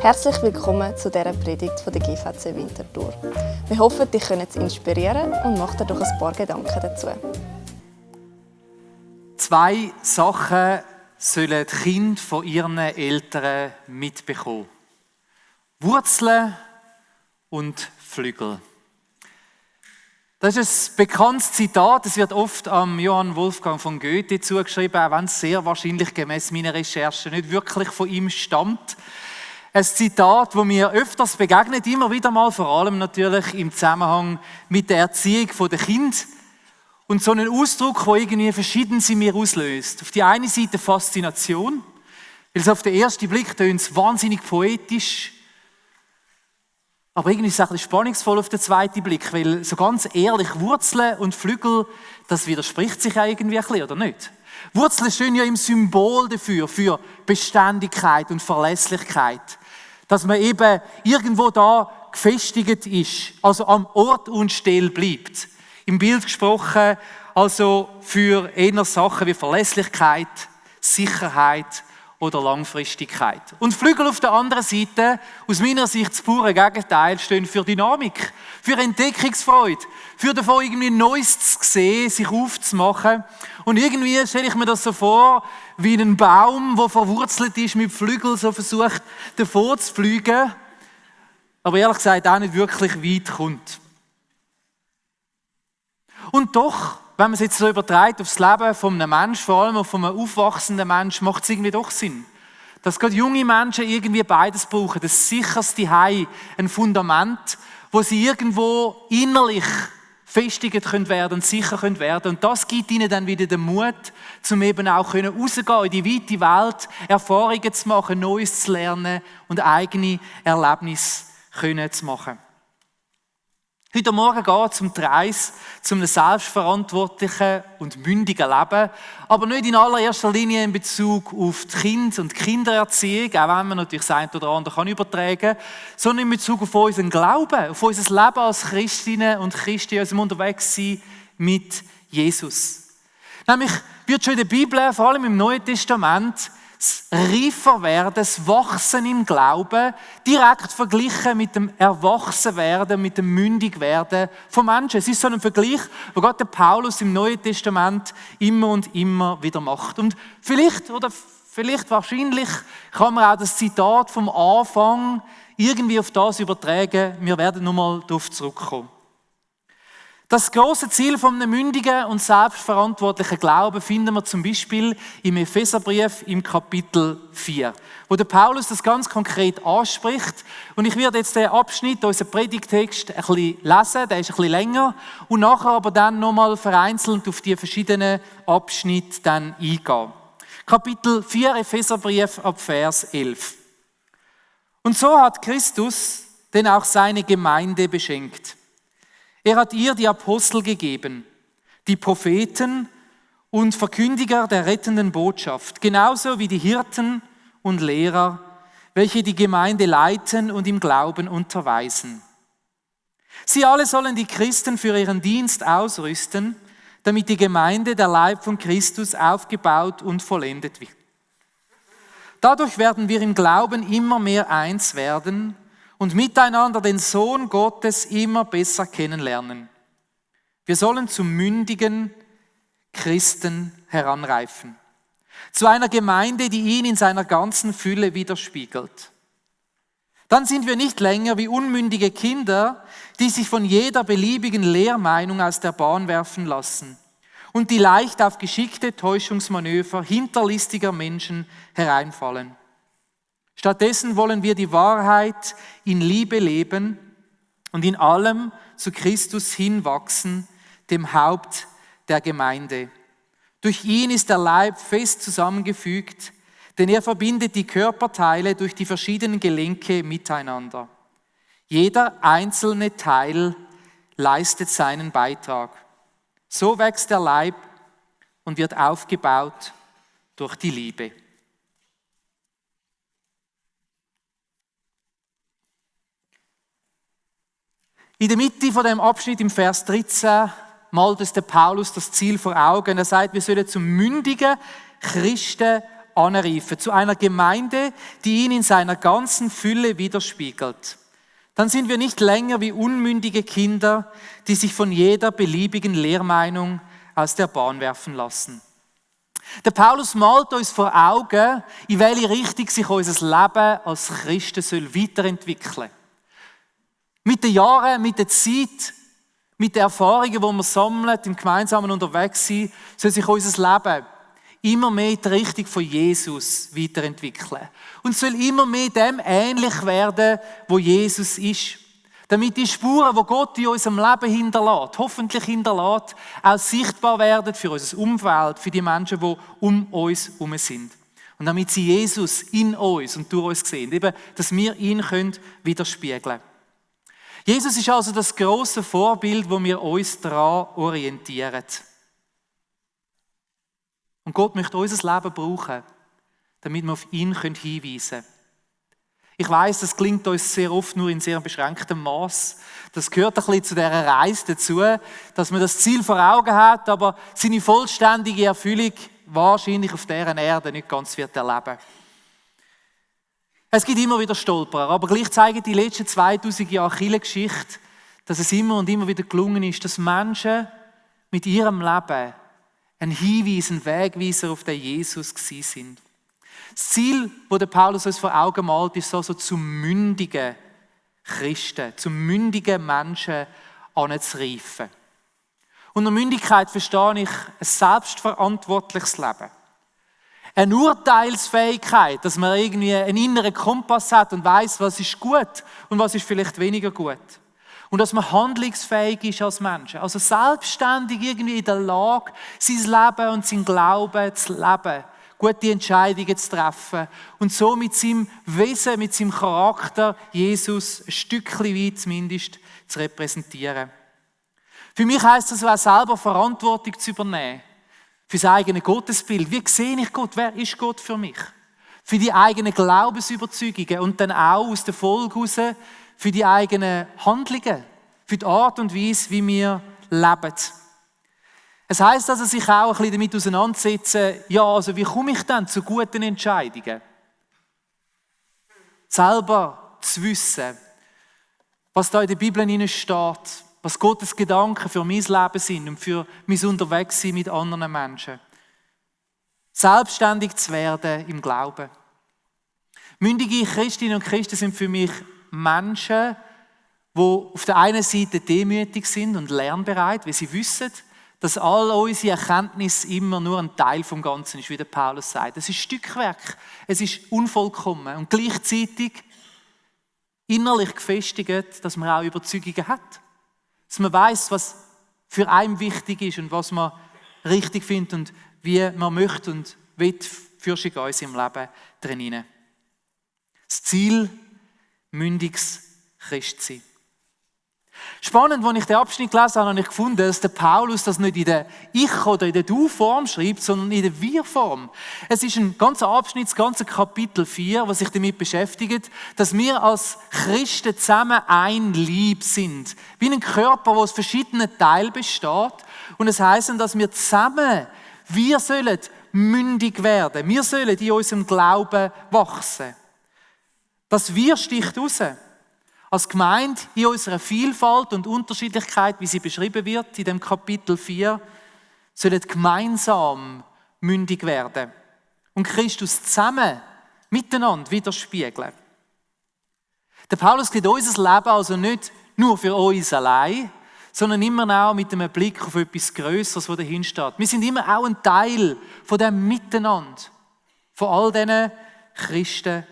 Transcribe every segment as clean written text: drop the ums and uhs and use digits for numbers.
Herzlich willkommen zu dieser Predigt von der GVC Winterthur. Wir hoffen, dich zu inspirieren und mach dir doch ein paar Gedanken dazu. 2 Sachen sollen die Kinder von ihren Eltern mitbekommen. Wurzeln und Flügel. Das ist ein bekanntes Zitat, es wird oft am Johann Wolfgang von Goethe zugeschrieben, auch wenn es sehr wahrscheinlich gemäss meiner Recherche nicht wirklich von ihm stammt. Ein Zitat, das mir öfters begegnet, immer wieder mal, vor allem natürlich im Zusammenhang mit der Erziehung der Kinder. Und so einen Ausdruck, der irgendwie verschieden in mir auslöst. Auf die eine Seite Faszination, weil es auf den ersten Blick tönt wahnsinnig poetisch. Aber irgendwie ist es auch ein bisschen spannungsvoll auf den zweiten Blick, weil so ganz ehrlich, Wurzeln und Flügel, das widerspricht sich ja irgendwie ein bisschen, oder nicht? Wurzeln stehen ja im Symbol dafür, für Beständigkeit und Verlässlichkeit. Dass man eben irgendwo da gefestigt ist, also am Ort und still bleibt. Im Bild gesprochen, also für eher Sachen wie Verlässlichkeit, Sicherheit oder Langfristigkeit. Und Flügel auf der anderen Seite, aus meiner Sicht das pure Gegenteil, stehen für Dynamik, für Entdeckungsfreude, für davon irgendwie Neues zu sehen, sich aufzumachen. Und irgendwie stelle ich mir das so vor, wie ein Baum, der verwurzelt ist, mit Flügeln so versucht, davor zu fliegen, aber ehrlich gesagt auch nicht wirklich weit kommt. Und doch, wenn man es jetzt so überträgt aufs Leben von einem Menschen, vor allem auf einem aufwachsenden Menschen, macht es irgendwie doch Sinn. Dass gerade junge Menschen irgendwie beides brauchen. Das sicherste Zuhause, ein Fundament, wo sie irgendwo innerlich festigt können werden und sicher können werden. Und das gibt ihnen dann wieder den Mut, um eben auch rauszugehen in die weite Welt, Erfahrungen zu machen, Neues zu lernen und eigene Erlebnisse zu machen. Heute Morgen geht es um die Reise zu einem selbstverantwortlichen und mündigen Leben, aber nicht in allererster Linie in Bezug auf die Kinder und die Kindererziehung, auch wenn man natürlich das eine oder andere übertragen kann, sondern in Bezug auf unseren Glauben, auf unser Leben als Christinnen und Christen, in unserem Unterwegssein mit Jesus. Nämlich wird schon in der Bibel, vor allem im Neuen Testament, das Reiferwerden, das Wachsen im Glauben direkt verglichen mit dem Erwachsenwerden, mit dem Mündigwerden von Menschen. Es ist so ein Vergleich, wo Gott der Paulus im Neuen Testament immer und immer wieder macht. Und vielleicht wahrscheinlich kann man auch das Zitat vom Anfang irgendwie auf das übertragen. Wir werden nochmal darauf zurückkommen. Das grosse Ziel von einem mündigen und selbstverantwortlichen Glauben finden wir zum Beispiel im Epheserbrief im Kapitel 4, wo der Paulus das ganz konkret anspricht. Und ich werde jetzt den Abschnitt, unseren Predigtext, ein bisschen lesen, der ist ein bisschen länger, und nachher aber dann nochmal vereinzelt auf die verschiedenen Abschnitte dann eingehen. Kapitel 4, Epheserbrief ab Vers 11. Und so hat Christus denn auch seine Gemeinde beschenkt. Er hat ihr die Apostel gegeben, die Propheten und Verkündiger der rettenden Botschaft, genauso wie die Hirten und Lehrer, welche die Gemeinde leiten und im Glauben unterweisen. Sie alle sollen die Christen für ihren Dienst ausrüsten, damit die Gemeinde, der Leib von Christus, aufgebaut und vollendet wird. Dadurch werden wir im Glauben immer mehr eins werden und miteinander den Sohn Gottes immer besser kennenlernen. Wir sollen zum mündigen Christen heranreifen. Zu einer Gemeinde, die ihn in seiner ganzen Fülle widerspiegelt. Dann sind wir nicht länger wie unmündige Kinder, die sich von jeder beliebigen Lehrmeinung aus der Bahn werfen lassen und die leicht auf geschickte Täuschungsmanöver hinterlistiger Menschen hereinfallen. Stattdessen wollen wir die Wahrheit in Liebe leben und in allem zu Christus hinwachsen, dem Haupt der Gemeinde. Durch ihn ist der Leib fest zusammengefügt, denn er verbindet die Körperteile durch die verschiedenen Gelenke miteinander. Jeder einzelne Teil leistet seinen Beitrag. So wächst der Leib und wird aufgebaut durch die Liebe. In der Mitte von dem Abschnitt im Vers 13 malt uns der Paulus das Ziel vor Augen. Er sagt, wir sollen zum mündigen Christen anreifen, zu einer Gemeinde, die ihn in seiner ganzen Fülle widerspiegelt. Dann sind wir nicht länger wie unmündige Kinder, die sich von jeder beliebigen Lehrmeinung aus der Bahn werfen lassen. Der Paulus malt uns vor Augen, in welche Richtung sich unser Leben als Christen soll weiterentwickeln. Mit den Jahren, mit der Zeit, mit den Erfahrungen, die wir sammeln, im gemeinsamen Unterwegssein, soll sich unser Leben immer mehr in die Richtung von Jesus weiterentwickeln. Und soll immer mehr dem ähnlich werden, wo Jesus ist. Damit die Spuren, die Gott in unserem Leben hinterlässt, hoffentlich hinterlässt, auch sichtbar werden für unser Umfeld, für die Menschen, die um uns herum sind. Und damit sie Jesus in uns und durch uns sehen, eben, dass wir ihn widerspiegeln können. Jesus ist also das grosse Vorbild, wo wir uns daran orientieren. Und Gott möchte unser Leben brauchen, damit wir auf ihn hinweisen können. Ich weiss, das klingt uns sehr oft nur in sehr beschränktem Maß. Das gehört ein bisschen zu dieser Reise dazu, dass man das Ziel vor Augen hat, aber seine vollständige Erfüllung wahrscheinlich auf dieser Erde nicht ganz wird erleben. Es gibt immer wieder Stolperer, aber gleich zeigen die letzten 2000 Jahre Kirchengeschichte, dass es immer und immer wieder gelungen ist, dass Menschen mit ihrem Leben ein Hinweis, ein Wegweiser auf den Jesus gewesen sind. Das Ziel, das der Paulus uns vor Augen malt, ist also zu mündigen Christen, zu mündigen Menschen anzureifen. Unter Mündigkeit verstehe ich ein selbstverantwortliches Leben. Eine Urteilsfähigkeit, dass man irgendwie einen inneren Kompass hat und weiss, was ist gut und was ist vielleicht weniger gut. Und dass man handlungsfähig ist als Mensch. Also selbstständig irgendwie in der Lage, sein Leben und sein Glauben zu leben. Gute Entscheidungen zu treffen und so mit seinem Wesen, mit seinem Charakter Jesus ein Stückchen weit zumindest zu repräsentieren. Für mich heisst das auch selber Verantwortung zu übernehmen. Für das eigene Gottesbild. Wie sehe ich Gott? Wer ist Gott für mich? Für die eigenen Glaubensüberzeugungen und dann auch aus der Folge heraus für die eigenen Handlungen, für die Art und Weise, wie wir leben. Es heisst also, sich auch ein bisschen damit auseinandersetzen, ja, also wie komme ich dann zu guten Entscheidungen? Selber zu wissen, was da in der Bibel steht, was Gottes Gedanken für mein Leben sind und für mein Unterwegssein mit anderen Menschen. Selbstständig zu werden im Glauben. Mündige Christinnen und Christen sind für mich Menschen, die auf der einen Seite demütig sind und lernbereit, weil sie wissen, dass all unsere Erkenntnis immer nur ein Teil vom Ganzen ist, wie der Paulus sagt. Es ist Stückwerk, es ist unvollkommen und gleichzeitig innerlich gefestigt, dass man auch Überzeugungen hat. Dass man weiss, was für einen wichtig ist und was man richtig findet und wie man möchte und will für uns im Leben drin. Das Ziel, mündiges Christsein. Spannend, als ich den Abschnitt gelesen habe, habe ich gefunden, dass der Paulus das nicht in der Ich- oder in der Du-Form schreibt, sondern in der Wir-Form. Es ist ein ganzer Abschnitt, das ganze Kapitel 4, was sich damit beschäftigt, dass wir als Christen zusammen ein Leib sind. Wie ein Körper, der aus verschiedenen Teilen besteht. Und es heisst, dass wir zusammen, wir sollen mündig werden. Wir sollen in unserem Glauben wachsen. Das Wir sticht raus. Als Gemeinde in unserer Vielfalt und Unterschiedlichkeit, wie sie beschrieben wird in dem Kapitel 4, sollen gemeinsam mündig werden und Christus zusammen miteinander widerspiegeln. Der Paulus sieht unser Leben also nicht nur für uns allein, sondern immer auch mit einem Blick auf etwas Grösseres, das dahinter steht. Wir sind immer auch ein Teil von dem Miteinander, von all diesen Christen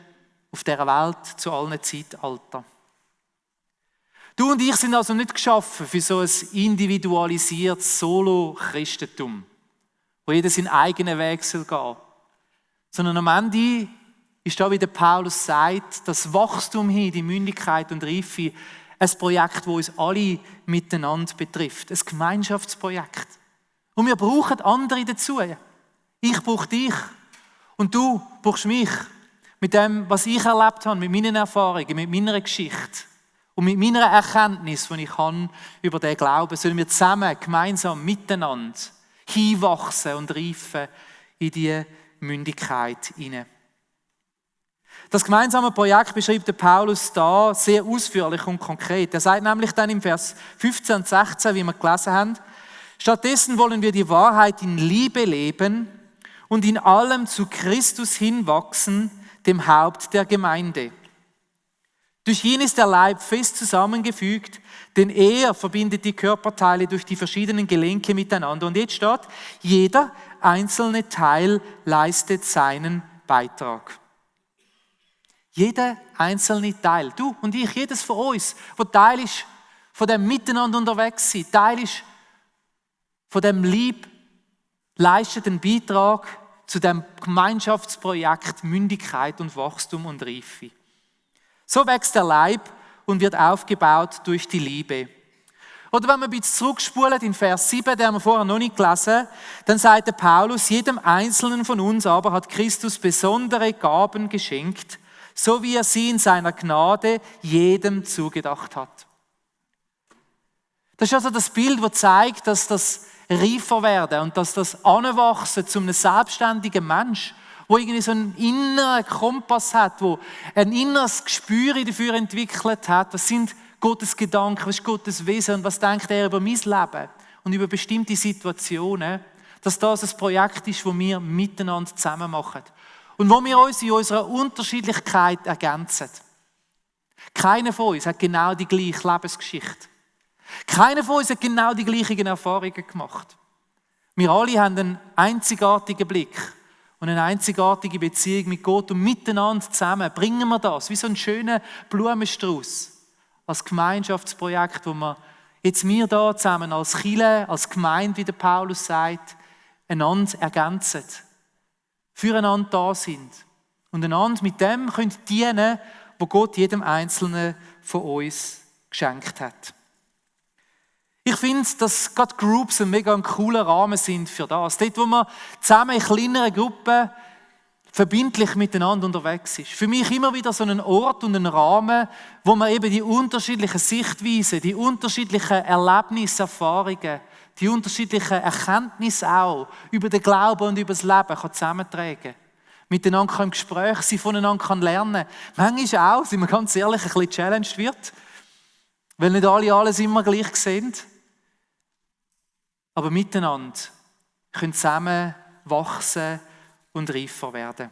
auf dieser Welt zu allen Zeitaltern. Du und ich sind also nicht geschaffen für so ein individualisiertes Solo-Christentum, wo jeder seinen eigenen Weg gehen soll. Sondern am Ende ist da, wie der Paulus sagt, das Wachstum hin, die Mündigkeit und Reife, ein Projekt, das uns alle miteinander betrifft. Ein Gemeinschaftsprojekt. Und wir brauchen andere dazu. Ich brauche dich und du brauchst mich. Mit dem, was ich erlebt habe, mit meinen Erfahrungen, mit meiner Geschichte. Und mit meiner Erkenntnis, die ich habe über den Glauben, sollen wir zusammen, gemeinsam, miteinander hinwachsen und reifen in die Mündigkeit hinein. Das gemeinsame Projekt beschreibt der Paulus da sehr ausführlich und konkret. Er sagt nämlich dann im Vers 15 und 16, wie wir gelesen haben, stattdessen wollen wir die Wahrheit in Liebe leben und in allem zu Christus hinwachsen, dem Haupt der Gemeinde. Durch ihn ist der Leib fest zusammengefügt, denn er verbindet die Körperteile durch die verschiedenen Gelenke miteinander. Und jetzt steht, jeder einzelne Teil leistet seinen Beitrag. Jeder einzelne Teil, du und ich, jedes von uns, wo Teil ist von dem Miteinander unterwegs sein, Teil ist von dem Lieb, leistet einen Beitrag zu dem Gemeinschaftsprojekt Mündigkeit und Wachstum und Reife. So wächst der Leib und wird aufgebaut durch die Liebe. Oder wenn wir ein bisschen zurückspulen in Vers 7, den haben wir vorher noch nicht gelesen, dann sagt der Paulus, jedem Einzelnen von uns aber hat Christus besondere Gaben geschenkt, so wie er sie in seiner Gnade jedem zugedacht hat. Das ist also das Bild, das zeigt, dass das reifer werden und dass das Anwachsen zu einem selbstständigen Mensch, wo irgendwie so einen inneren Kompass hat, wo ein inneres Gespür dafür entwickelt hat, was sind Gottes Gedanken, was ist Gottes Wesen und was denkt er über mein Leben und über bestimmte Situationen, dass das ein Projekt ist, das wir miteinander zusammen machen. Und wo wir uns in unserer Unterschiedlichkeit ergänzen. Keiner von uns hat genau die gleiche Lebensgeschichte. Keiner von uns hat genau die gleichen Erfahrungen gemacht. Wir alle haben einen einzigartigen Blick und eine einzigartige Beziehung mit Gott und miteinander zusammen bringen wir das, wie so einen schönen Blumenstrauß, als Gemeinschaftsprojekt, wo wir da zusammen als Kirche, als Gemeinde, wie der Paulus sagt, einander ergänzen. Füreinander da sind und einander mit dem können dienen, wo Gott jedem Einzelnen von uns geschenkt hat. Ich finde, dass gerade Groups ein mega cooler Rahmen sind für das. Dort, wo man zusammen in kleineren Gruppen verbindlich miteinander unterwegs ist. Für mich immer wieder so ein Ort und ein Rahmen, wo man eben die unterschiedlichen Sichtweisen, die unterschiedlichen Erlebnisse, Erfahrungen, die unterschiedlichen Erkenntnisse auch über den Glauben und über das Leben zusammentragen kann. Miteinander im Gespräch sein, voneinander lernen kann. Manchmal auch, sind wir ganz ehrlich, ein bisschen challenged wird, weil nicht alle alles immer gleich sehen. Aber miteinander können zusammen wachsen und reifer werden.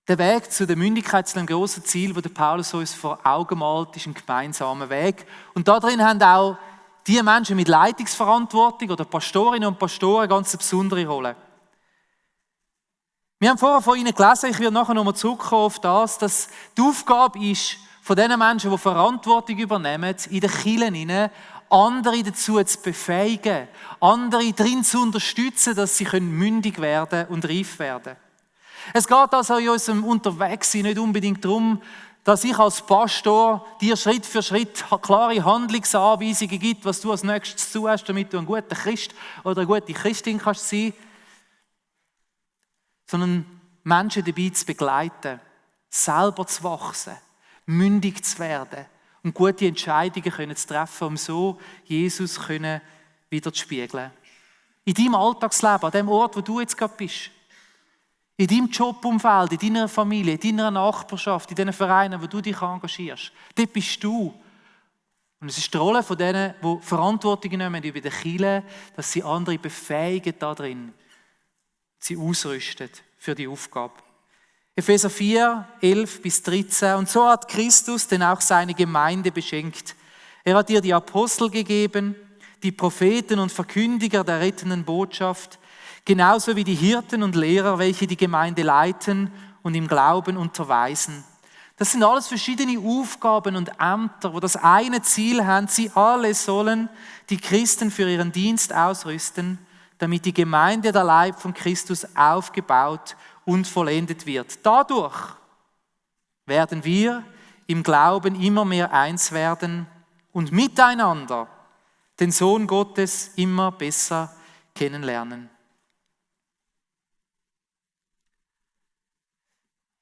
Der Weg zu der Mündigkeit, zu einem grossen Ziel, das Paulus uns vor Augen malt, ist ein gemeinsamer Weg. Und da drin haben auch die Menschen mit Leitungsverantwortung oder Pastorinnen und Pastoren ganz eine besondere Rolle. Wir haben vorher von Ihnen gelesen, ich werde nachher nochmal zurückkommen auf das, dass die Aufgabe ist, von den Menschen, die Verantwortung übernehmen, in den Kirchen hinein, andere dazu zu befähigen, andere darin zu unterstützen, dass sie mündig werden und reif werden. Es geht also in unserem Unterwegssein nicht unbedingt darum, dass ich als Pastor dir Schritt für Schritt klare Handlungsanweisungen gibt, was du als nächstes zu hast, damit du ein guter Christ oder eine gute Christin kannst sein, sondern Menschen dabei zu begleiten, selber zu wachsen, mündig zu werden und gute Entscheidungen zu treffen, um so Jesus wieder zu spiegeln. In deinem Alltagsleben, an dem Ort, wo du jetzt gerade bist. In deinem Jobumfeld, in deiner Familie, in deiner Nachbarschaft, in den Vereinen, wo du dich engagierst. Dort bist du. Und es ist die Rolle von denen, die Verantwortung nehmen über die Kirche, dass sie andere befähigen da drin, sie ausrüsten für die Aufgabe. Epheser 4, 11 bis 13. Und so hat Christus denn auch seine Gemeinde beschenkt. Er hat ihr die Apostel gegeben, die Propheten und Verkündiger der rettenden Botschaft, genauso wie die Hirten und Lehrer, welche die Gemeinde leiten und im Glauben unterweisen. Das sind alles verschiedene Aufgaben und Ämter, die das eine Ziel haben. Sie alle sollen die Christen für ihren Dienst ausrüsten, damit die Gemeinde, der Leib von Christus, aufgebaut und vollendet wird. Dadurch werden wir im Glauben immer mehr eins werden und miteinander den Sohn Gottes immer besser kennenlernen.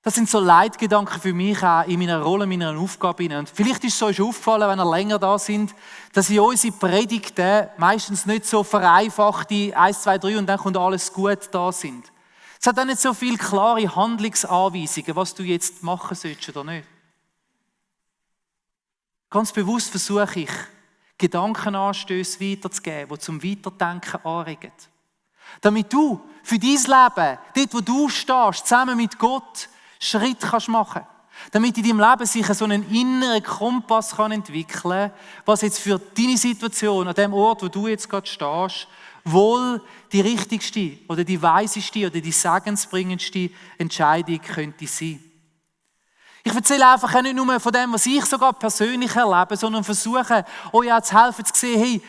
Das sind so Leitgedanken für mich auch in meiner Rolle, in meiner Aufgabe. Und vielleicht ist es euch schon aufgefallen, wenn ihr länger da sind, dass in unsere Predigten meistens nicht so vereinfachte 1, 2, 3 und dann kommt alles gut da sind. Es hat auch nicht so viele klare Handlungsanweisungen, was du jetzt machen sollst oder nicht. Ganz bewusst versuche ich, Gedankenanstöße weiterzugeben, die zum Weiterdenken anregen. Damit du für dein Leben, dort wo du stehst, zusammen mit Gott, Schritt kannst machen. Damit in deinem Leben sich so einen inneren Kompass kann entwickeln, was jetzt für deine Situation, an dem Ort, wo du jetzt gerade stehst, wohl die richtigste oder die weiseste oder die segensbringendste Entscheidung könnte sein. Ich erzähle einfach auch nicht nur von dem, was ich sogar persönlich erlebe, sondern versuche, euch auch zu helfen, zu sehen, hey,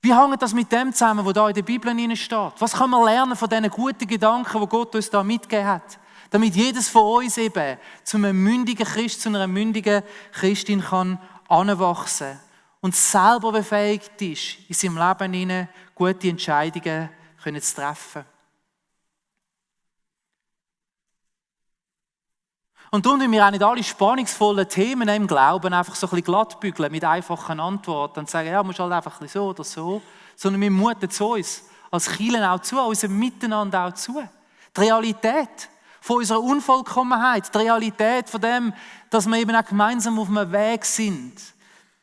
wie hängt das mit dem zusammen, was da in der Bibel steht? Was kann man lernen von diesen guten Gedanken, die Gott uns da mitgegeben hat? Damit jedes von uns eben zu einem mündigen Christ, zu einer mündigen Christin kann anwachsen und selber befähigt ist, in seinem Leben hinein gute Entscheidungen zu treffen. Und darum müssen wir auch nicht alle spannungsvollen Themen im Glauben einfach so ein bisschen glattbügeln mit einfachen Antworten und sagen, ja, musst halt einfach ein bisschen so oder so. Sondern wir muten es uns als Kirche auch zu, unserem Miteinander auch zu. Die Realität von unserer Unvollkommenheit, die Realität von dem, dass wir eben auch gemeinsam auf einem Weg sind,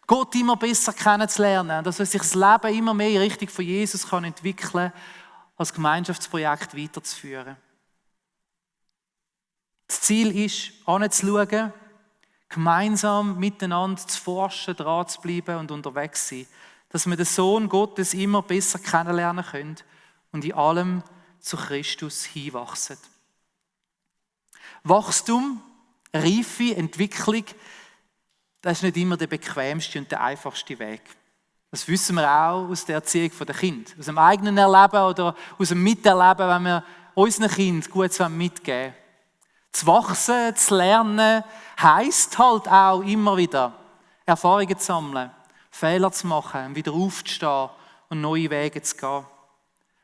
Gott immer besser kennenzulernen, dass sich das Leben immer mehr in Richtung von Jesus kann entwickeln, als Gemeinschaftsprojekt weiterzuführen. Das Ziel ist, anzuschauen, gemeinsam miteinander zu forschen, dran zu bleiben und unterwegs zu sein, dass wir den Sohn Gottes immer besser kennenlernen können und in allem zu Christus hinwachsen. Wachstum, Reife, Entwicklung, das ist nicht immer der bequemste und der einfachste Weg. Das wissen wir auch aus der Erziehung der Kinder. Aus dem eigenen Erleben oder aus dem Miterleben, wenn wir unseren Kindern gut mitgeben. Zu wachsen, zu lernen, heisst halt auch immer wieder Erfahrungen zu sammeln, Fehler zu machen, wieder aufzustehen und neue Wege zu gehen.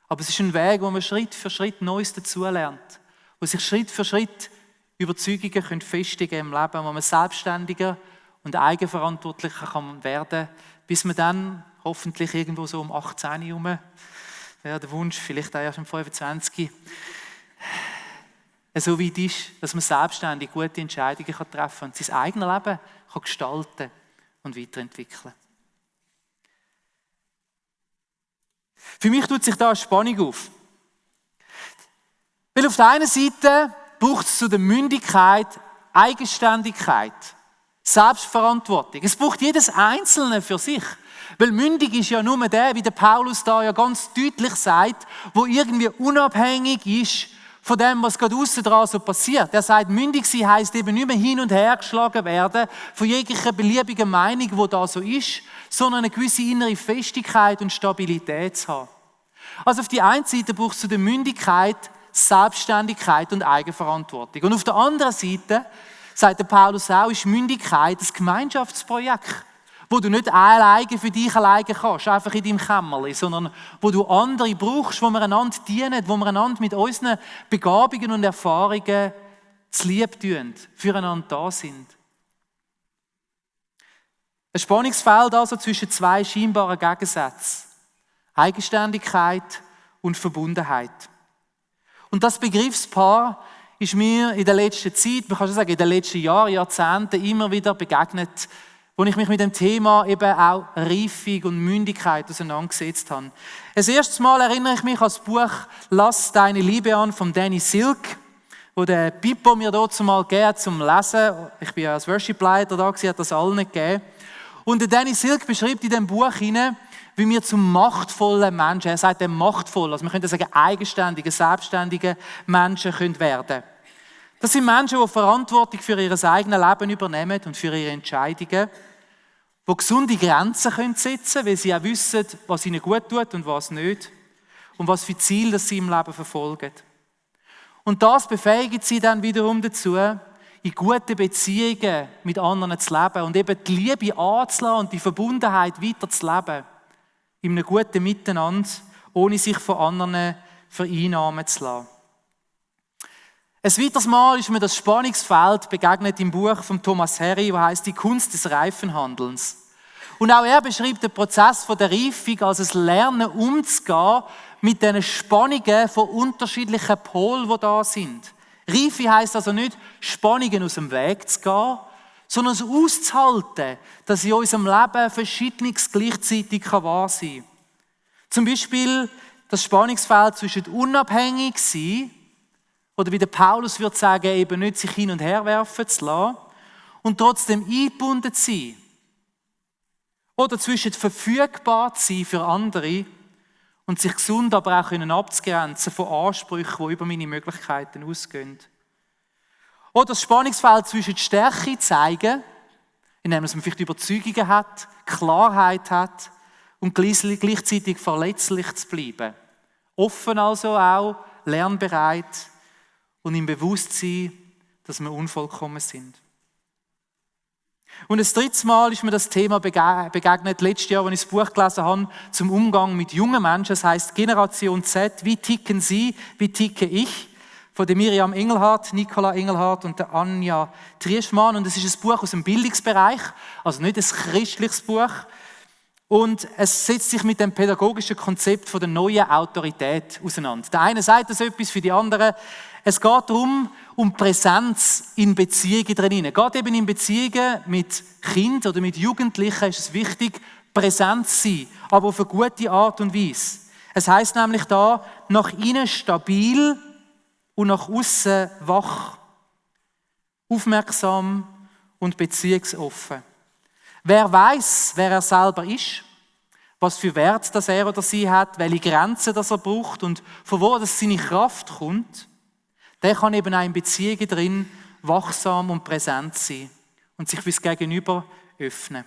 Aber es ist ein Weg, wo man Schritt für Schritt Neues dazulernt, wo sich Schritt für Schritt Überzeugungen festigen im Leben, wo man selbstständiger und eigenverantwortlicher kann werden, bis man dann hoffentlich irgendwo so um 18 herum, wäre der Wunsch, vielleicht auch erst um 25, so weit ist, dass man selbstständig gute Entscheidungen treffen kann und sein eigenes Leben kann gestalten und weiterentwickeln. Für mich tut sich da eine Spannung auf. Weil auf der einen Seite braucht es zu der Mündigkeit Eigenständigkeit, Selbstverantwortung. Es braucht jedes Einzelne für sich. Weil mündig ist ja nur der, wie der Paulus da ja ganz deutlich sagt, wo irgendwie unabhängig ist von dem, was gerade aussen dran so passiert. Er sagt, mündig sein heisst eben nicht mehr hin und her geschlagen werden von jeglicher beliebigen Meinung, die da so ist, sondern eine gewisse innere Festigkeit und Stabilität zu haben. Also auf die einen Seite braucht es zu der Mündigkeit Selbstständigkeit und Eigenverantwortung. Und auf der anderen Seite, sagt der Paulus auch, ist Mündigkeit ein Gemeinschaftsprojekt, wo du nicht alleine für dich alleine kannst, einfach in deinem Kämmerlein, sondern wo du andere brauchst, wo wir einander dienen, wo wir einander mit unseren Begabungen und Erfahrungen zu lieb tun, füreinander da sind. Ein Spannungsfeld also zwischen zwei scheinbaren Gegensätzen. Eigenständigkeit und Verbundenheit. Und das Begriffspaar ist mir in der letzten Zeit, man kann schon sagen, in den letzten Jahren, Jahrzehnten immer wieder begegnet, wo ich mich mit dem Thema eben auch Reifung und Mündigkeit auseinandergesetzt habe. Das erste Mal erinnere ich mich an das Buch «Lass deine Liebe an» von Danny Silk, wo der Pippo mir dort mal gegeben zum Lesen. Ich bin ja als Worship-Leiter da, hat das allen gegeben. Und der Danny Silk beschreibt in dem Buch hinein, wie wir zum machtvollen Menschen, er sagt machtvoll, also wir können sagen eigenständige, selbstständige Menschen können werden. Das sind Menschen, die Verantwortung für ihr eigenes Leben übernehmen und für ihre Entscheidungen, die gesunde Grenzen setzen können, weil sie auch wissen, was ihnen gut tut und was nicht und was für Ziele sie im Leben verfolgen. Und das befähigt sie dann wiederum dazu, in guten Beziehungen mit anderen zu leben und eben die Liebe anzulassen und die Verbundenheit weiter zu leben. In einem guten Miteinander, ohne sich von anderen vereinnahmen zu lassen. Ein weiteres Mal ist mir das Spannungsfeld begegnet im Buch von Thomas Harry, das heißt «Die Kunst des Reifenhandelns». Und auch er beschreibt den Prozess der Reifung als ein Lernen umzugehen mit den Spannungen von unterschiedlichen Polen, die da sind. Reife heisst also nicht, Spannungen aus dem Weg zu gehen, sondern es auszuhalten, dass in unserem Leben Verschiedenes gleichzeitig wahr sein kann. Zum Beispiel das Spannungsfeld zwischen unabhängig sein, oder wie der Paulus würde sagen, eben nicht sich hin und her werfen zu lassen, und trotzdem eingebunden zu sein. Oder zwischen verfügbar zu sein für andere und sich gesund aber auch abzugrenzen von Ansprüchen, die über meine Möglichkeiten ausgehen. Oder das Spannungsfeld zwischen Stärke zeigen, indem man vielleicht Überzeugungen hat, Klarheit hat und gleichzeitig verletzlich zu bleiben. Offen also auch, lernbereit und im Bewusstsein, dass wir unvollkommen sind. Und das dritte Mal ist mir das Thema begegnet, letztes Jahr, als ich das Buch gelesen habe, zum Umgang mit jungen Menschen. Das heisst Generation Z, wie ticken sie, wie ticke ich? Von der Miriam Engelhardt, Nicola Engelhardt und der Anja Trieschmann. Und es ist ein Buch aus dem Bildungsbereich, also nicht ein christliches Buch. Und es setzt sich mit dem pädagogischen Konzept von der neuen Autorität auseinander. Der eine sagt das etwas, für die anderen. Es geht darum, um Präsenz in Beziehungen drin. Gerade eben in Beziehungen mit Kindern oder mit Jugendlichen ist es wichtig, präsent zu sein, aber auf eine gute Art und Weise. Es heisst nämlich da, nach innen stabil und nach außen wach, aufmerksam und beziehungsoffen. Wer weiß, wer er selber ist, was für Wert das er oder sie hat, welche Grenzen das er braucht und von wo das seine Kraft kommt, der kann eben auch in Beziehungen drin wachsam und präsent sein und sich fürs Gegenüber öffnen.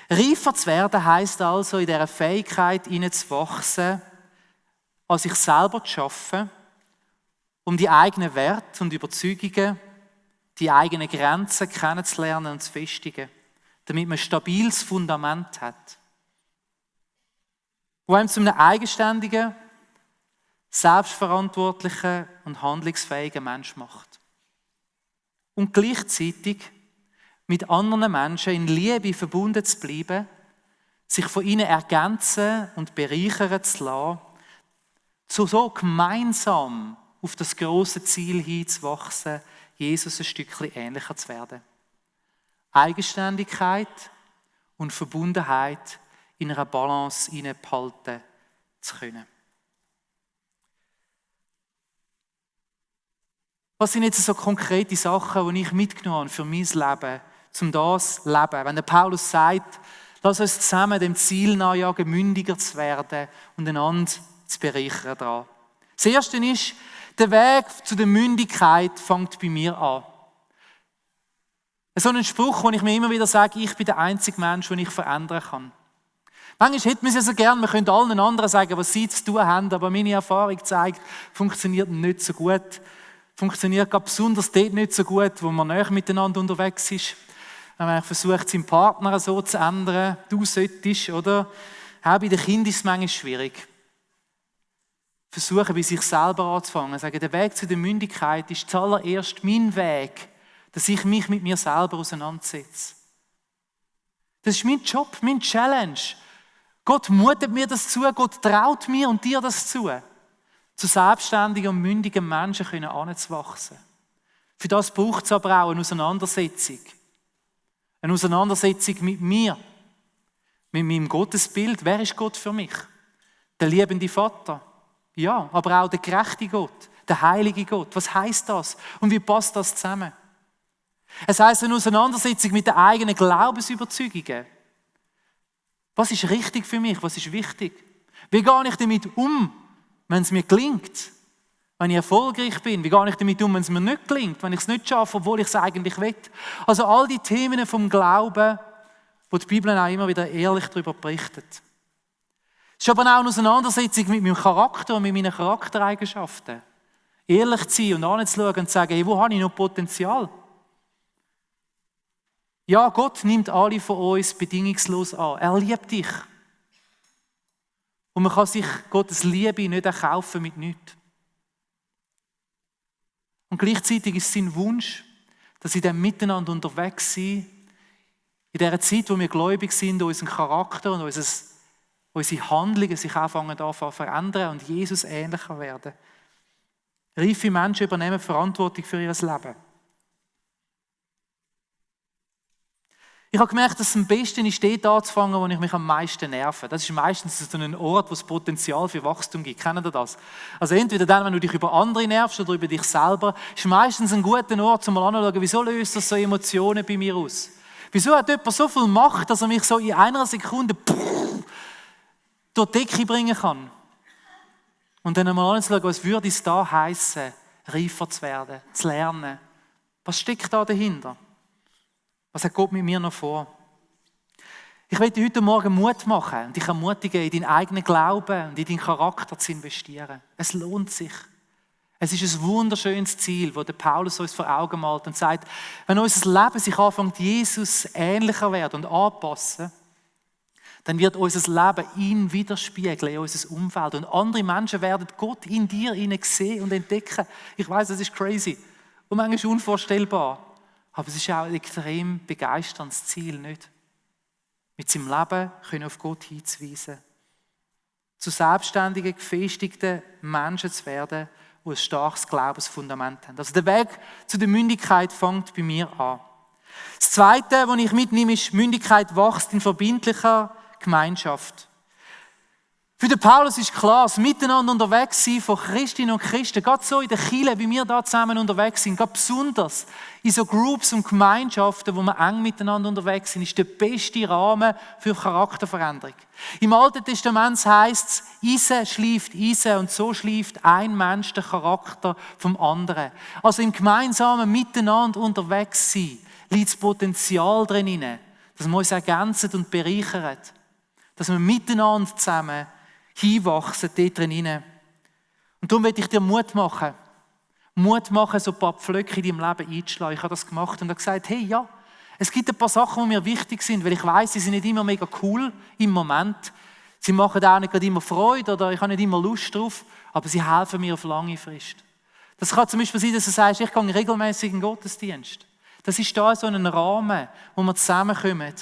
Reifer zu werden heisst also, in dieser Fähigkeit hineinzuwachsen, an sich selber zu arbeiten, um die eigenen Werte und Überzeugungen, die eigenen Grenzen kennenzulernen und zu festigen, damit man ein stabiles Fundament hat, wo einem zu einem eigenständigen, selbstverantwortlichen und handlungsfähigen Mensch macht. Und gleichzeitig mit anderen Menschen in Liebe verbunden zu bleiben, sich von ihnen ergänzen und bereichern zu lassen, so gemeinsam auf das grosse Ziel hinzuwachsen, Jesus ein Stückchen ähnlicher zu werden. Eigenständigkeit und Verbundenheit in einer Balance behalten zu können. Was sind jetzt so konkrete Sachen, die ich mitgenommen habe für mein Leben, um das zu leben? Wenn der Paulus sagt, lass uns zusammen dem Ziel nachjagen, mündiger zu werden und einander zu bereichern daran. Das Erste ist, der Weg zu der Mündigkeit fängt bei mir an. So ein Spruch, wo ich mir immer wieder sage, ich bin der einzige Mensch, den ich verändern kann. Manchmal hätte man es ja so gern, man könnte allen anderen sagen, was sie zu tun haben, aber meine Erfahrung zeigt, funktioniert nicht so gut. Funktioniert besonders dort nicht so gut, wo man näher miteinander unterwegs ist. Wenn man versucht, seinen Partner so zu ändern, du solltest, oder? Auch bei den Kindern ist es manchmal schwierig. Versuchen, bei sich selber anzufangen. Sagen, der Weg zu der Mündigkeit ist zuallererst mein Weg, dass ich mich mit mir selber auseinandersetze. Das ist mein Job, mein Challenge. Gott mutet mir das zu, Gott traut mir und dir das zu. Zu selbstständigen und mündigen Menschen heranzuwachsen. Für das braucht es aber auch eine Auseinandersetzung. Eine Auseinandersetzung mit mir, mit meinem Gottesbild. Wer ist Gott für mich? Der liebende Vater. Ja, aber auch der gerechte Gott, der heilige Gott. Was heisst das? Und wie passt das zusammen? Es heisst eine Auseinandersetzung mit den eigenen Glaubensüberzeugungen. Was ist richtig für mich? Was ist wichtig? Wie gehe ich damit um, wenn es mir gelingt? Wenn ich erfolgreich bin? Wie gehe ich damit um, wenn es mir nicht gelingt? Wenn ich es nicht schaffe, obwohl ich es eigentlich will? Also all die Themen vom Glauben, wo die Bibel auch immer wieder ehrlich darüber berichtet. Es ist aber auch eine Auseinandersetzung mit meinem Charakter und mit meinen Charaktereigenschaften. Ehrlich zu sein und anzuschauen und zu sagen, hey, wo habe ich noch Potenzial? Ja, Gott nimmt alle von uns bedingungslos an. Er liebt dich. Und man kann sich Gottes Liebe nicht erkaufen mit nichts. Und gleichzeitig ist sein Wunsch, dass in diesem Miteinander unterwegs sind, in dieser Zeit, wo wir gläubig sind, unseren Charakter und unsere Handlungen sich anfangen zu verändern und Jesus ähnlicher werden. Reife Menschen übernehmen Verantwortung für ihr Leben. Ich habe gemerkt, dass es am besten ist, dort anzufangen, wo ich mich am meisten nerve. Das ist meistens so ein Ort, wo es Potenzial für Wachstum gibt. Kennt ihr das? Also entweder dann, wenn du dich über andere nervst oder über dich selber, ist meistens ein guter Ort, um mal anzuschauen, wieso löst das so Emotionen bei mir aus? Wieso hat jemand so viel Macht, dass er mich so in einer Sekunde durch die Decke bringen kann? Und dann einmal anzuschauen, was würde es da heissen, reifer zu werden, zu lernen. Was steckt da dahinter? Was hat Gott mit mir noch vor? Ich möchte heute Morgen Mut machen und dich ermutigen, in deinen eigenen Glauben und in deinen Charakter zu investieren. Es lohnt sich. Es ist ein wunderschönes Ziel, das Paulus uns vor Augen malt und sagt, wenn unser Leben sich anfängt, Jesus ähnlicher werden und anpassen, dann wird unser Leben ihn widerspiegeln in unser Umfeld. Und andere Menschen werden Gott in dir sehen und entdecken. Ich weiß, das ist crazy und manchmal unvorstellbar. Aber es ist auch ein extrem begeisterndes Ziel, nicht? Mit seinem Leben können auf Gott hinzuweisen. Zu selbstständigen, gefestigten Menschen zu werden, die ein starkes Glaubensfundament haben. Also der Weg zu der Mündigkeit fängt bei mir an. Das Zweite, was ich mitnehme, ist, Mündigkeit wächst in verbindlicher Gemeinschaft. Für den Paulus ist klar, das Miteinander unterwegs sein von Christinnen und Christen, gerade so in der Kirche, wie wir da zusammen unterwegs sind, gerade besonders in so Groups und Gemeinschaften, wo wir eng miteinander unterwegs sind, ist der beste Rahmen für Charakterveränderung. Im Alten Testament heisst es, Eisen schleift Eisen und so schleift ein Mensch den Charakter vom anderen. Also im gemeinsamen Miteinander unterwegs sein, liegt das Potenzial drin, dass wir uns ergänzen und bereichern, dass wir miteinander zusammen hinwachsen dort drin. Und darum möchte ich dir Mut machen, so ein paar Pflöcke in deinem Leben einzuschlagen. Ich habe das gemacht und habe gesagt, hey, ja, es gibt ein paar Sachen, die mir wichtig sind, weil ich weiss, sie sind nicht immer mega cool im Moment. Sie machen auch nicht immer Freude oder ich habe nicht immer Lust drauf, aber sie helfen mir auf lange Frist. Das kann zum Beispiel sein, dass du sagst, ich gehe regelmäßig in den Gottesdienst. Das ist da so ein Rahmen, wo wir zusammenkommen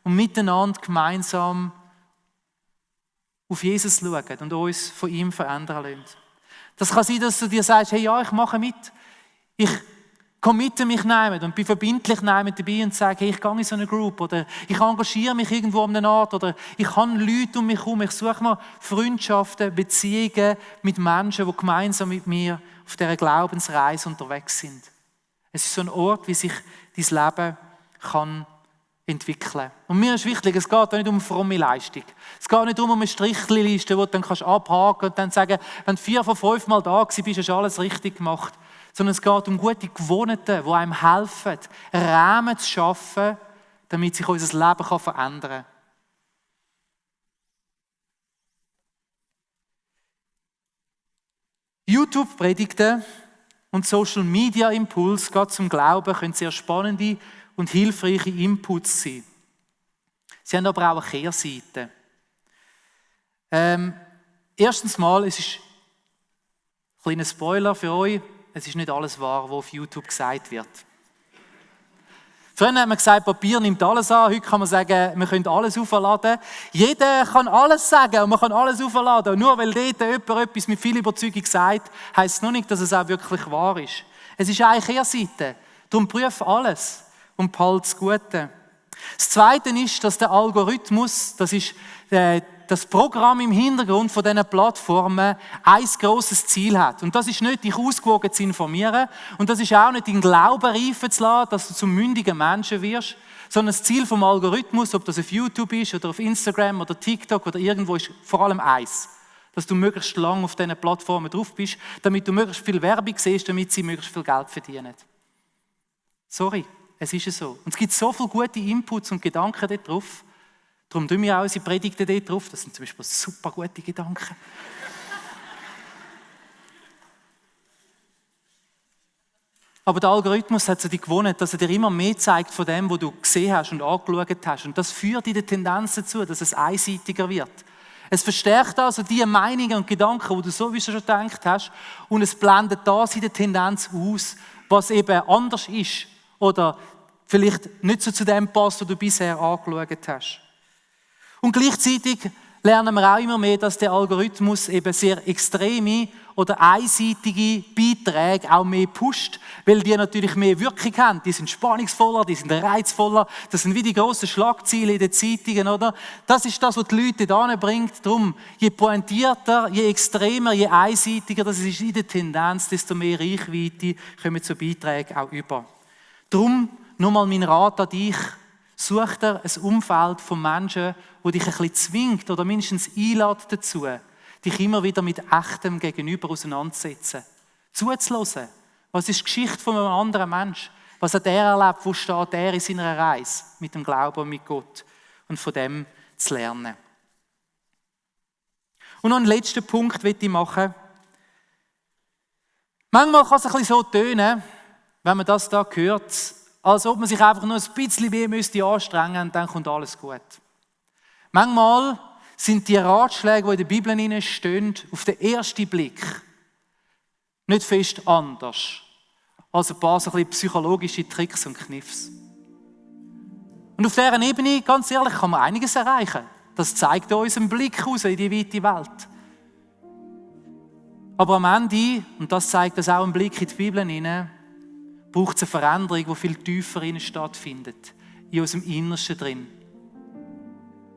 und miteinander gemeinsam auf Jesus schauen und uns von ihm verändern lassen. Das kann sein, dass du dir sagst, hey, ja, ich mache mit. Ich committe mich nehmen und bin verbindlich nehmen dabei und sage, hey, ich gehe in so eine Group oder ich engagiere mich irgendwo an einer Art oder ich habe Leute um mich herum. Ich suche mir Freundschaften, Beziehungen mit Menschen, die gemeinsam mit mir auf dieser Glaubensreise unterwegs sind. Es ist so ein Ort, wie sich dein Leben kann entwickeln. Und mir ist wichtig, es geht nicht um eine fromme Leistung. Es geht nicht um eine Strichliste, die du dann abhaken und dann sagen, wenn du 4 von 5 Mal da warst, hast du alles richtig gemacht. Sondern es geht um gute Gewohnheiten, die einem helfen, einen Rahmen zu schaffen, damit sich unser Leben verändern kann. YouTube-Predigten und Social-Media-Impuls gerade zum Glauben können sehr spannende und hilfreiche Inputs sein. Sie haben aber auch eine Kehrseite. Erstens mal, es ist ein kleiner Spoiler für euch, es ist nicht alles wahr, was auf YouTube gesagt wird. Früher hat man gesagt, Papier nimmt alles an, heute kann man sagen, wir können alles aufladen. Jeder kann alles sagen und man kann alles aufladen. Und nur weil dort jemand etwas mit viel Überzeugung sagt, heisst es noch nicht, dass es auch wirklich wahr ist. Es ist eine Kehrseite. Darum prüf alles und behalte das Gute. Das Zweite ist, dass der Algorithmus, das ist das Programm im Hintergrund von diesen Plattformen, ein grosses Ziel hat. Und das ist nicht, dich ausgewogen zu informieren und das ist auch nicht, deinen Glauben reifen zu lassen, dass du zum mündigen Menschen wirst, sondern das Ziel vom Algorithmus, ob das auf YouTube ist oder auf Instagram oder TikTok oder irgendwo, ist vor allem eins. Dass du möglichst lange auf diesen Plattformen drauf bist, damit du möglichst viel Werbung siehst, damit sie möglichst viel Geld verdienen. Sorry, es ist so. Und es gibt so viele gute Inputs und Gedanken dort drauf. Darum tun wir auch unsere Predigten dort drauf. Das sind zum Beispiel super gute Gedanken. Aber der Algorithmus hat so die Gewohnheit, dass er dir immer mehr zeigt von dem, was du gesehen hast und angeschaut hast. Und das führt in der Tendenz dazu, dass es einseitiger wird. Es verstärkt also die Meinungen und Gedanken, die du sowieso schon gedacht hast, und es blendet das in der Tendenz aus, was eben anders ist oder vielleicht nicht so zu dem passt, was du bisher angeschaut hast. Und gleichzeitig lernen wir auch immer mehr, dass der Algorithmus eben sehr extreme oder einseitige Beiträge auch mehr pusht, weil die natürlich mehr Wirkung haben. Die sind spannungsvoller, die sind reizvoller, das sind wie die grossen Schlagzeilen in den Zeitungen, oder? Das ist das, was die Leute da bringt. Darum, je pointierter, je extremer, je einseitiger das ist in der Tendenz, desto mehr Reichweite kommen zu Beiträgen auch über. Darum, nochmal mein Rat an dich, such dir ein Umfeld von Menschen, wo dich ein bisschen zwingt oder mindestens einlädt dazu, dich immer wieder mit echtem Gegenüber auseinanderzusetzen. Zuzuhören. Was ist die Geschichte von einem anderen Menschen? Was hat er erlebt? Wo steht er in seiner Reise mit dem Glauben und mit Gott? Und von dem zu lernen. Und noch einen letzten Punkt möchte ich machen. Manchmal kann es ein bisschen so tönen, wenn man das da hört, als ob man sich einfach nur ein bisschen mehr anstrengen müsste und dann kommt alles gut. Manchmal sind die Ratschläge, die in der Bibel stehen, auf den ersten Blick nicht fest anders als ein paar so ein bisschen psychologische Tricks und Kniffs. Und auf dieser Ebene, ganz ehrlich, kann man einiges erreichen. Das zeigt uns einen Blick raus in die weite Welt. Aber am Ende, und das zeigt uns auch ein Blick in die Bibel hinein, braucht es eine Veränderung, die viel tiefer stattfindet, in unserem Innersten drin.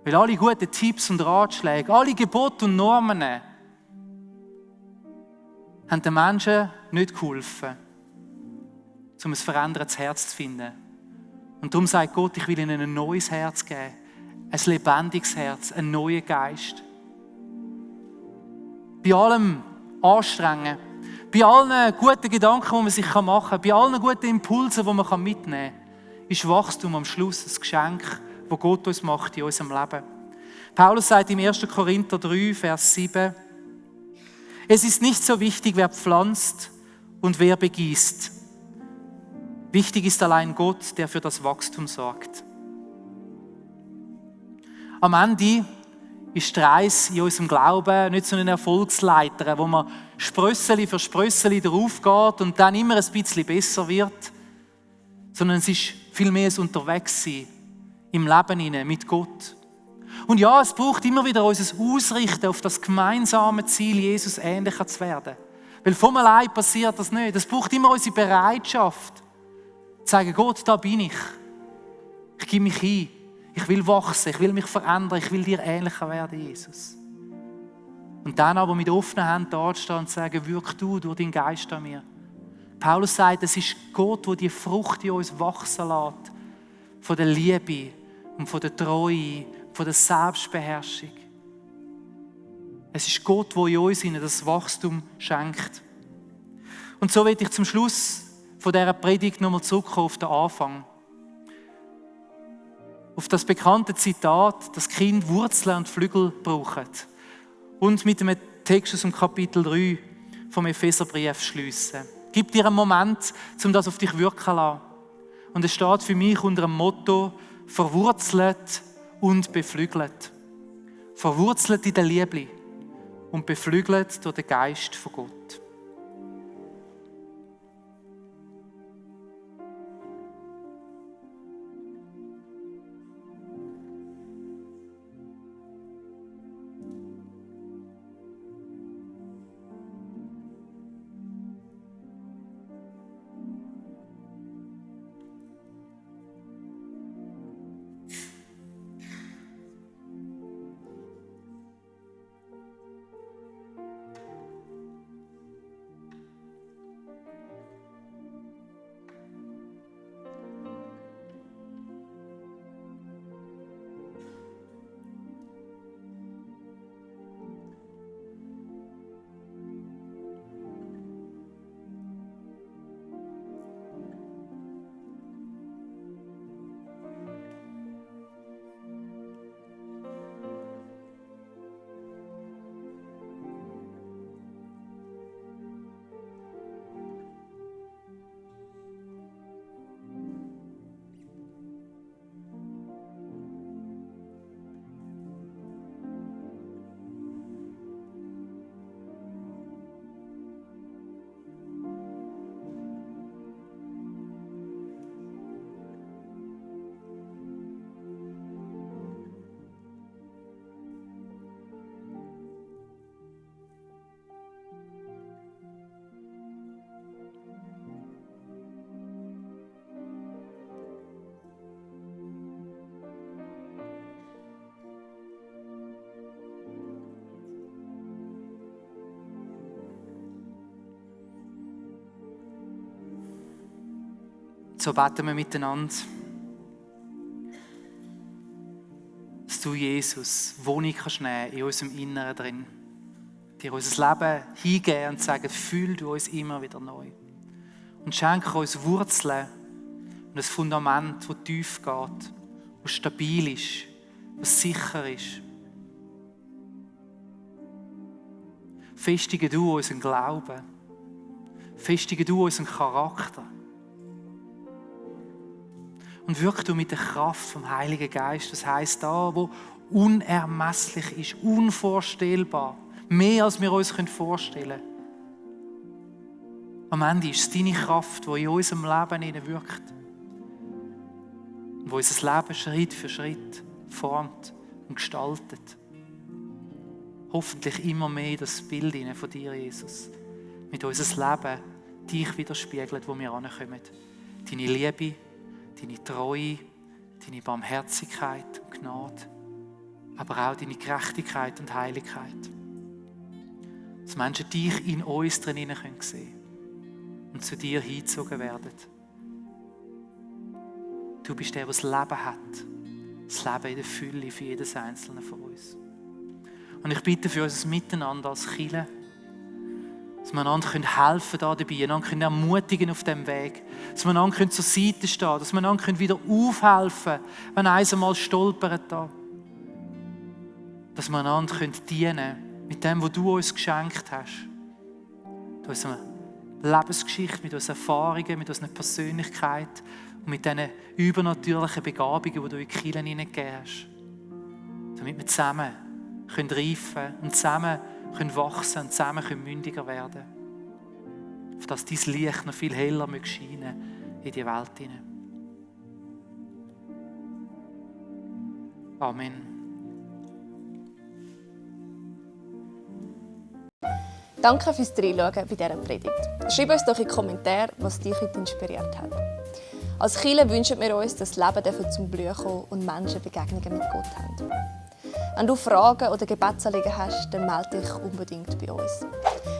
Weil alle guten Tipps und Ratschläge, alle Gebote und Normen haben den Menschen nicht geholfen, um ein verändertes Herz zu finden. Und darum sagt Gott, ich will ihnen ein neues Herz geben, ein lebendiges Herz, einen neuen Geist. Bei allem Anstrengen, bei allen guten Gedanken, die man sich machen kann, bei allen guten Impulsen, die man mitnehmen kann, ist Wachstum am Schluss ein Geschenk, das Gott uns macht in unserem Leben. Paulus sagt im 1. Korinther 3, Vers 7, es ist nicht so wichtig, wer pflanzt und wer begießt. Wichtig ist allein Gott, der für das Wachstum sorgt. Am Ende ist die Reise in unserem Glauben nicht so eine Erfolgsleiter, wo man Sprösseli für Sprösseli drauf geht und dann immer ein bisschen besser wird, sondern es ist vielmehr ein Unterwegssein im Leben hinein mit Gott. Und ja, es braucht immer wieder unser Ausrichten auf das gemeinsame Ziel, Jesus ähnlicher zu werden. Weil von allein passiert das nicht. Es braucht immer unsere Bereitschaft, zu sagen, Gott, da bin ich. Ich gebe mich ein. Ich will wachsen, ich will mich verändern, ich will dir ähnlicher werden, Jesus. Und dann aber mit offenen Händen da stehen und sagen, wirk du durch deinen Geist an mir. Paulus sagt, es ist Gott, der die Frucht in uns wachsen lässt. Von der Liebe und von der Treue, von der Selbstbeherrschung. Es ist Gott, der in uns das Wachstum schenkt. Und so will ich zum Schluss von dieser Predigt nochmal zurückkommen auf den Anfang. Auf das bekannte Zitat, dass Kinder Wurzeln und Flügel brauchen. Und mit einem Text aus dem Kapitel 3 vom Epheserbrief schliessen. Gib dir einen Moment, um das auf dich wirken zu lassen. Und es steht für mich unter dem Motto, verwurzelt und beflügelt. Verwurzelt in der Liebe und beflügelt durch den Geist von Gott. So beten wir miteinander, dass du, Jesus, Wohnung kannst nehmen in unserem Inneren drin. Dir unser Leben hingeben und sagen, fühl du uns immer wieder neu. Und schenke uns Wurzeln und ein Fundament, das tief geht, das stabil ist, das sicher ist. Festige du unseren Glauben. Festige du unseren Charakter. Und wirke du mit der Kraft vom Heiligen Geist, das heisst da, wo unermesslich ist, unvorstellbar, mehr als wir uns vorstellen können. Am Ende ist es deine Kraft, die in unserem Leben wirkt. Und die unser Leben Schritt für Schritt formt und gestaltet. Hoffentlich immer mehr das Bild von dir, Jesus. Mit unserem Leben dich widerspiegelt, wo wir ankommen. Deine Liebe, deine Treue, deine Barmherzigkeit und Gnade, aber auch deine Gerechtigkeit und Heiligkeit. Dass Menschen dich in uns drin sehen können und zu dir hingezogen werden. Du bist der, der das Leben hat. Das Leben in der Fülle für jedes Einzelne von uns. Und ich bitte für unser Miteinander als Kirche, dass wir einander helfen können dabei, einander ermutigen auf diesem Weg, dass wir einander zur Seite stehen können, dass wir einander wieder aufhelfen können, wenn eins einmal stolpert da. Dass wir einander dienen können mit dem, was du uns geschenkt hast. Mit unserer Lebensgeschichte, mit unseren Erfahrungen, mit unserer Persönlichkeit und mit diesen übernatürlichen Begabungen, die du in die Kirche hineingegeben hast. Damit wir zusammen reifen und zusammen wachsen und zusammen mündiger werden. Auf dass dein Licht noch viel heller scheinen in die Welt hinein. Amen. Danke fürs Reinschauen bei dieser Predigt. Schreib uns doch in die Kommentare, was dich heute inspiriert hat. Als Kirche wünschen wir uns, dass das Leben zum Blühen kommen und Menschen Begegnungen mit Gott haben. Wenn du Fragen oder Gebetsanliegen hast, dann melde dich unbedingt bei uns.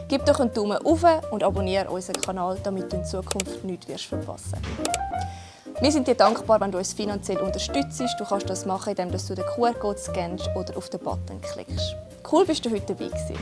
Gib doch einen Daumen hoch und abonniere unseren Kanal, damit du in Zukunft nichts verpassen wirst. Wir sind dir dankbar, wenn du uns finanziell unterstützt. Du kannst das machen, indem du den QR-Code scannst oder auf den Button klickst. Cool, bist du heute dabei gewesen.